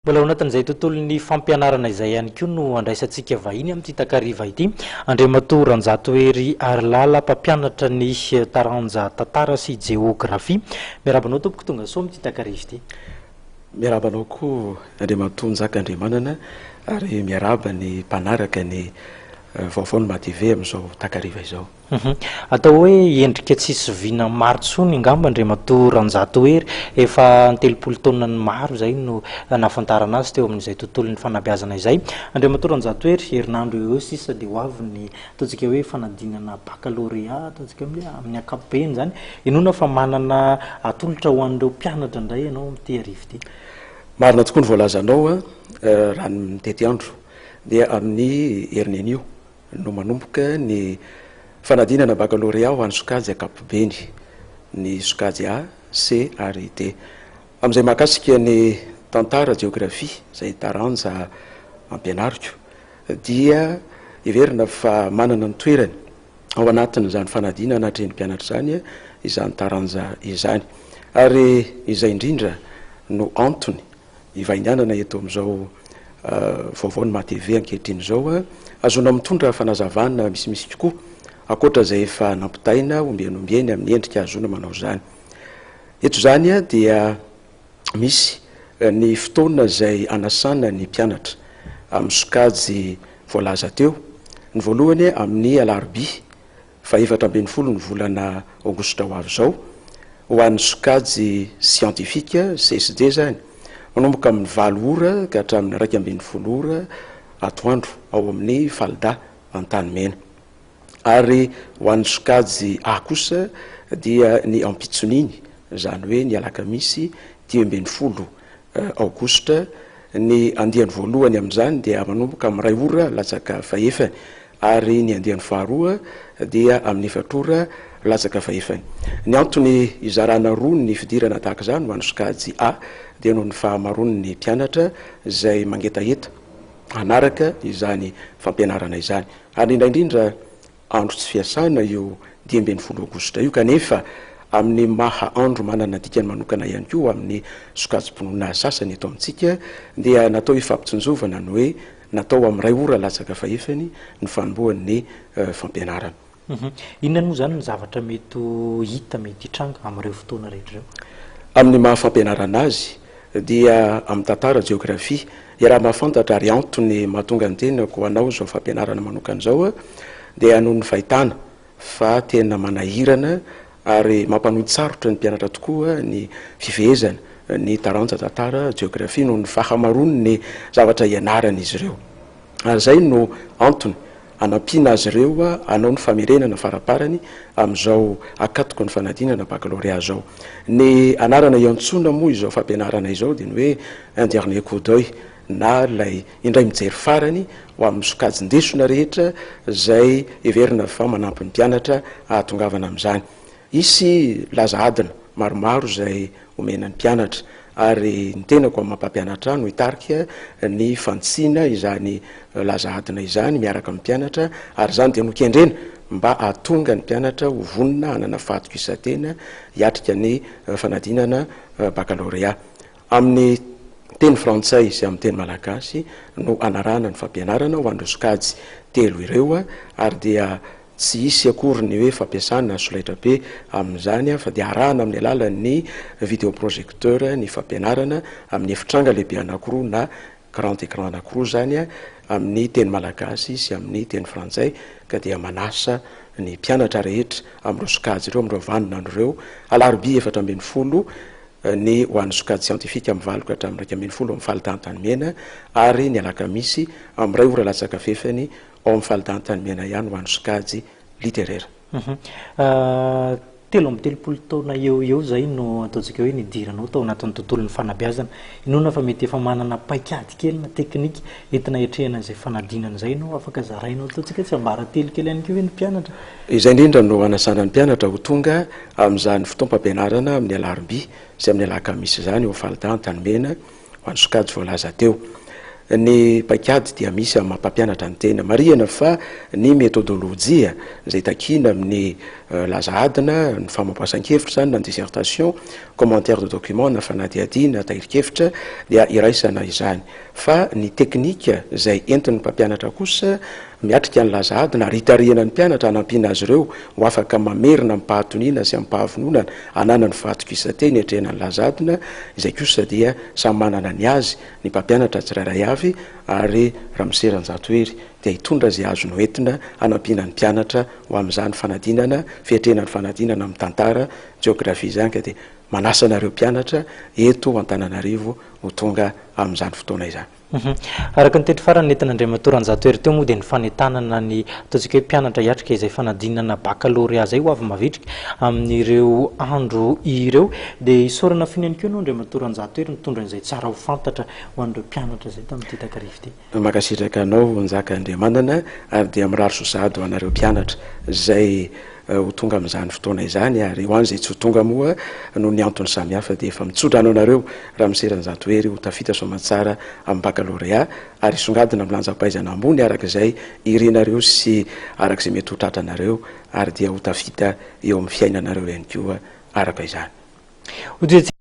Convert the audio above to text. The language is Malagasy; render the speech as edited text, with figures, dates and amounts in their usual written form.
Mbola ao anatin'izay tontolon'ny fampianarana izay ihany koa no andraisantsika vahiny amin'ity takariva ity, Andriamatoa Ranjatohery Harilala, mpampianatra ny taranja tantara sy jeografia. Miarahaba anao tompoko, tonga soa amin'ity takariva ity. Miarahaba anao koa Andriamatoa Njaka Andriamanana ary miarahaba ny mpanaraka ny vaovaon'ny MATV amin'izao takariva izao. Atao hoe endrika tsisy vina maro tsony angamba Andriamatoa Ranjatohery, efa an-telopolo taonany maro izay no nahafantarana azy teo amin'izay tontolon'ny fanabeazana izay. Andriamatoa Ranjatohery, herinandro eo ho eo sisa dia ho avy ny ataontsika hoe fanadinana bakalorea, ataontsika hoe amin'ny ankapobeny izany. Inoana fa manana atolotra ho an'ireo mpianatra indray ianao amin'ity hariva ity. Marina tokoa ny voalazanao, raha ny tetiandro dia amin'ny heriny anio no manomboka ny fanadinana bakalorea ho an'ny sokajy ankapobeny, ny sokajy A, C ary D. Amin'izay mahakasika ny tantara, jeografia, izay taranja ampianariko, dia heverina fa manana ny toerany ao anatin'izany fanadinana atrehin'ny mpianatra izany izany taranja izany. Ary izay indrindra no antony Hivainganana eto amin'izao vaovao ny MATV ankehitriny izao. Ahazoana mitondra fanazavana misimisy kokoa ankoatra izay efa nampitaina ombieny ombieny amin'ny endrika ahazoana manao izany. Eto izany dia misy ny fotoana izay anasana ny mpianatra amin'ny sokajy voalaza teo. Ny voalohany amin'ny alarobia faha-14 ny volana aogositra ho avy izao, ho an'ny sokajy siantifika, CSD izany, manomboka amin'ny valo ora ka hatramin'ny 11 ora atoandro ao amin'ny Falda Antanimena. Ary ho an'ny sokajy A kosa dia ny ampitson'iny, izany hoe ny alakamisy 15 aogositra, ny andiany voalohany amin'izany dia manomboka amin'ny iray ora latsaka fahefany ary ny andiany faharoa dia amin'ny efatra ora latsaka fahefany. Ny antony hizarana roa ny fidirana tahaka izany ho an'ny sokajy A dia noho ny fahamaroan'ny mpianatra izay mangetaheta hanaraka izany fampianarana izany ary indrindra indrindra andro tsy fiasana io 15 aogositra io kanefa amin'ny maha andro manana dikany manokana ihany koa ho amin'ny sokajim-pinoana sasany eto amintsika dia natao hifampitsinjovana ny hoe Natao amin'ny iray ora latsaka fahefany ny fanombohan'ny fampianarana. Inona moa izany ny zavatra mety ho hita, mety hitranga amin'ireo fotoana rehetra ireo? Amin'ny maha fampianarana azy dia amin'ny tantara, jeografia, iaraha-mahafantatra ary antony mahatonga ny tenako hanao izao fampianarana manokana izao dia noho ny fahitana fa tena manahirana ary mampanoin-tsarotra ny mpianatra tokoa ny fifehezana ny taranja tantara, jeografia noho ny fahamaroan'ny zavatra ianaran'izy ireo. Ary izay no antony anampiana azy ireo hanao ny famerenana faraparany amin'izao akatoky ny fanadinana bakalorea izao. Ny anarana iantsoana moa izao fampianarana izao dia ny hoe un dernier coup d'oeil na ilay indray mijery farany ho amin'ny sokajin-desona rehetra izay heverina fa manampy ny mpianatra hahatongavana amin'izany. Hisy laza adina maromaro izay omena ny mpianatra ary ny tenako amin'ny maha mpampianatra ahy no hitarika ny fantsina izany laza adina izany miaraka amin'ny mpianatra ary izany dia nokendrena mba hahatonga ny mpianatra ho vonona hanana fahatokisan-tena hiatrika ny fanadinana bakalorea. Amin'ny teny frantsay sy amin'ny teny malagasy no anarahana ny fampianarana ho an'ireo sokajy telo ireo ary dia tsy hisy akory ny hoe fampiasana solaitrabe amin'izany fa dia arahana amin'ny alalan'ny vidéoprojecteur ny fampianarana amin'ny efitranga lehibe anankiroa na grand écran anankiroa izany amin'ny teny malagasy sy amin'ny teny frantsay ka dia manasa ny mpianatra rehetra amin'ireo sokajy ireo amin'ireo vaninandro ireo alarobia 14 ny ho an'ny sokajy siantifika amin'ny valo ka hatramin'ny 11 amin'ny Falda Antanimena ary ny alakamisy amin'ny iray ora latsaka fefany ao amin'ny Falda Antanimena ihany ho an'ny sokajy literera. 33 taona eo ho eo izay no ataontsika hoe nidiranao tao anatin'ny tontolon'ny fanabeazana. Inoana fa mety efa manana paikady kely na teknika entina hiatrehana izay fanadinana izay ianao. Afaka zarainao ataontsika hoe tsiambaratelo kely ihany koa ve ny mpianatra? Izay indrindra no hanasana ny mpianatra ho tonga amin'izany fotoam-pampianarana amin'ny alarobia sy amin'ny alakamisy izany eo Falda Antanimena ho an'ny sokajy voalaza teo. Ny paikady dia misy amin'ny maha mpampianatra ny tena. Marihana fa ny metodolojia izay takiana amin'ny laza adina, ny famoaboasan-kevitra izany na ny dissertation, commentaire de document na fanadihadiana, tahirin-kevitra dia iraisana izany. Fa ny teknika izay entin'ny mpampianatra kosa miatrika ny laza adina ary hitarihana ny mpianatra hanampiana azy ireo ho afaka mamerina amim-pahatoniana sy amim-pahavononana ananany fahatokisan-tena hiatrehana ny laza adina, izay kosa dia samy manana ny azy ny mpampianatra tsirairay avy ary Ramose Ranjatohery dia hitondra izay azony hoentina hanampiana ny mpianatra ho amin'izany fanadinana, fiatrehana ny fanadinana amin'ny tantara, jeografia izany ka dia manasa anareo mpianatra eto Antananarivo ho tonga amin'izany fotoana izany. Araka ny teny farany nentin'Andriamatoa Ranjatohery teo moa dia ny fanentanana ny ataontsika hoe mpianatra hiatrika izay fanadinana bakalorea izay ho avy mavitrika amin'ireo andro ireo. Dia isaorana feno ihany koa ianao Andriamatoa Ranjatohery nitondra izay tsara ho fantatra ho an'ireo mpianatra izay tamin'ity takariva ity. Mankasitraka anao Njaka Andriamanana ary dia mirary soa sahady ho anareo mpianatra izay ho tonga amin'izany fotoana izany ary ho an'izay tsy ho tonga moa noho ny antony samihafa dia efa mitsodrano anareo Ramose Ranjatohery ho tafita soamantsara amin'ny bakalorea ary hisongadina amin'ny lanjam-pahaizana ambony araka izay irinareo sy araka izay mety ho tratranareo ary dia ho tafita eo amin'ny fiainanareo ihany koa araka izany.